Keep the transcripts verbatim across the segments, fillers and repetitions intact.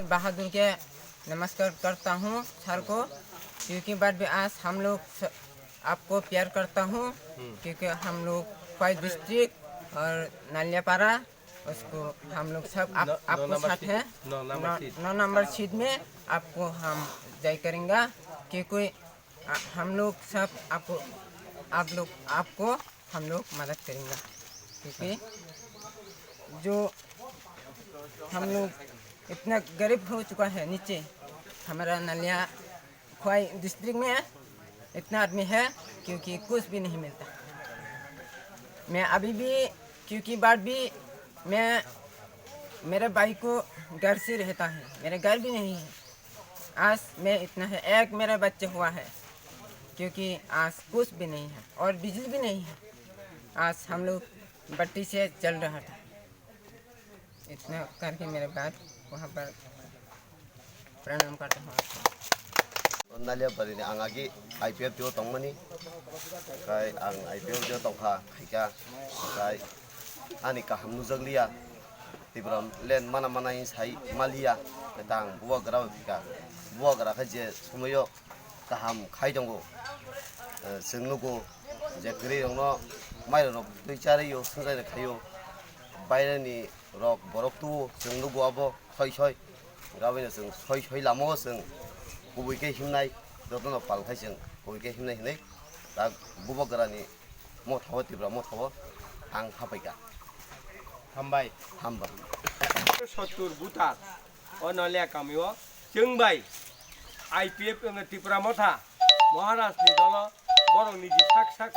बहादुर के नमस्कार करता हूँ सर को, क्योंकि बाद भी आज हम लोग स-, आपको प्यार करता हूँ, क्योंकि हम लोग क्वाई डिस्ट्रिक्ट और नालियापाड़ा, उसको हम लोग सब आप, नौ, नौ आपको नंबर साथ सीट, है। नौ नंबर नौ, सीट। नौ नंबर सीट में आपको हम जय करेंगे, क्योंकि आ, हम लोग सब आपको, आप लोग, आपको हम लोग मदद करेंगे, क्योंकि जो हम लोग इतना गरीब हो चुका है नीचे, हमारा नलिया खोवाई डिस्ट्रिक्ट में इतना आदमी है, क्योंकि कुछ भी नहीं मिलता। मैं अभी भी, क्योंकि बार भी मैं, मेरे भाई को घर से रहता है, मेरे घर भी नहीं है। आज मैं इतना है, एक मेरा बच्चा हुआ है, क्योंकि आज कुछ भी नहीं है और बिजली भी नहीं है। आज हम लोग बत्ती से जल रहा था। इतना करके मेरे बाद वहाँ पर प्रणाम करता हूँ आपको। Naliapari ni ang agi I P F T o tongmani, kai ang I P F T o tongkha, khaika, kai ani kaham nujak liya, Tipra land mana mana hin sai maliya, tang bubagra bai phika, bubagra khe je somoyo kaham khai tongo, eh, chwng nugo je kwrwi rokno mairok rok twi charwi o, swngchar khaio, baireni rok borok tuo, chwng nugo abo soi soi. Aboni chwng soi soi lama o chwng kubui khe himnai, jotono pal khai chwng kubui khe himnai hinwi tak bubagrani mothao, Tipra mothao ang hapaikha. Hambai. Hambai. Sottur buta o Nolia kamio chwng bai I P F T ni Tipra Motha Maharaj ni dolo borok niji sak sak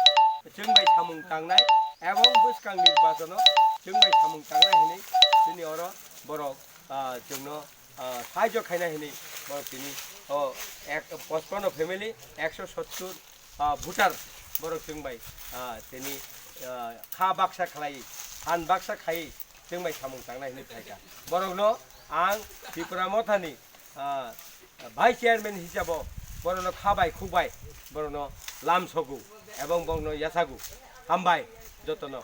chwng bai samung tangnai ebong bwskang nirbachono chwng bai samung tangnai hinwi chini oro borok, ah, chwngno, ah, sahajyo khaina hinwi borok tini o ek, pochpanno family, ekso sottur, ah, voter borok chwng bai, ah, tini, ah, kha baksa khlai, phan baksa khai chwng bai samung tangnai hinwi phaikha. Borokno ang Tipra Mothani, ah, vice chairman hisabo borokno kha bai khuk bai borokno lamsogo ebong borokno yachago. Hambai jotono.